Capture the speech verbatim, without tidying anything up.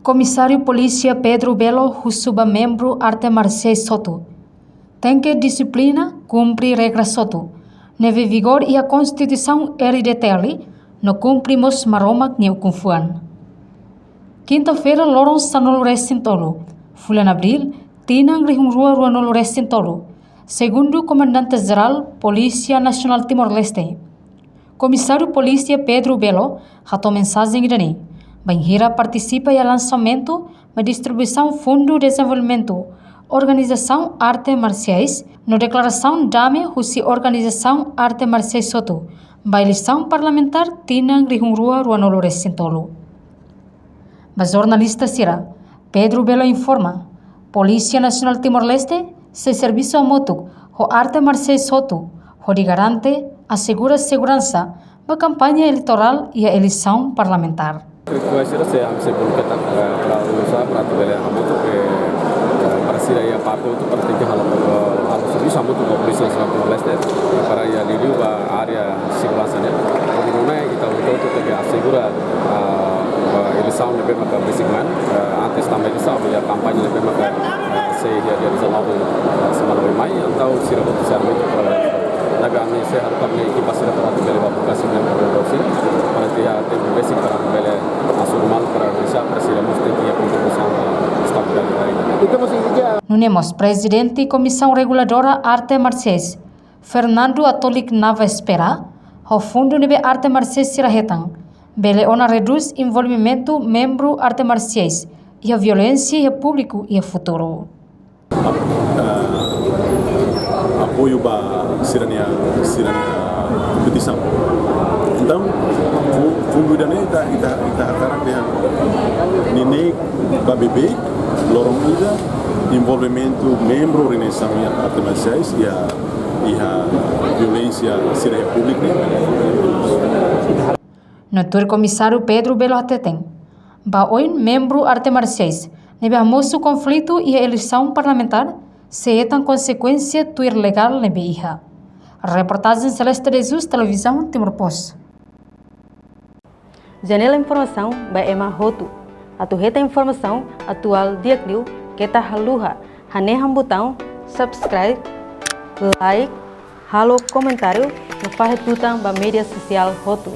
Komisáriu Polísia Pedro Belo husu ba membru arte marsiais hotu tenke dixiplina, kumpre regra hotu ne'ebé vigora iha Konstituisaun R D T L no kumpre mós Maromak nia ukun-fuan. Kinta-feira, loron sanulu-resin-tolu, fulan Abríl, tinan rihun rua ruanulu-resin-tolu, segundu Komandante Jerál Polísia Nasionál Timor-Leste, Komisáriu Polísia Pedro Belo hato'o mensajen ida-ne'e bainhira partisipa iha lansamentu ba distribuisaun Fundu Dezenvolvimentu Organizasaun Arte Marsiais no deklarasaun dame husi organizasaun arte marsiais hotu ba eleisaun parlamentár tinan rihun rua ruanulu-resin-tolu. Ba jornalista sira, Pedro Belo informa, Polísia Nasionál Timor-Leste sei servisu hamutuk ho arte marsiais hotu hodi garante, asegura seguransa ba kampaña eleitorál iha eleisaun parlamentár. Rituais sira sei, ami sei bolu katak, eh, para uza, para atu bele hamutuk, eh, eh, para sira iha parte hotu para tenke halo, eh, halo servisu hamutuk ho Polísia Nasionál Timor-Leste, eh, para iha liuliu ba área seguransa ne'e. Hodi nune'e ita hotu-hotu tenke asegura, ah, ah, eleisaun ne'ebé maka besik mai, ah, antes tanba eleisaun, iha kampaña ne'ebé maka, ah, sei iha dia dezanove, ah, semana mai, entaun sira hotu sei hamutuk para, ne'ebé ami sei haruka ami-nia ekipa sira para atu bele bá buka sira-nia para dosi, para iha tempu besik para bele asur malu para realiza, para sira mós tenke iha kontribuisaun ba estabilidade. Nune'e mós Prezidente Komisaun Reguladora Arte Marsiais, Fernando Atolik Nava espera, ho fundu ne'ebé arte marsiais sira hetan, bele ona redús envolvimentu membru arte marsiais iha violénsia iha públiku iha futuru. Ap-, eh, apoiu ba sira-nia, sira-nia kompetisaun. Entaun, fu-, fundu ida-ne'e ita, ita, ita hakarak dehan neineik ba beibeik, loron ida, envolvimentu membru organizasaun arte marsiais iha, iha violénsia sira iha públiku ne'e. No tuir Komisáriu Pedro Belo hateten, ba oin membru arte marsiais ne'ebé hamosu konflitu iha eleisaun parlamentár sei hetan konsekuénsia tuir legál ne'ebé iha. Reportajen Celeste de Jesus, Televizaun Timor Post. Janela informasaun ba ema hotu. Atu hetan informasaun atuál di'ak liu, keta haluha hanehan butaun subscribe, like, halo komentáriu no fahe tutan ba média sosiál hotu.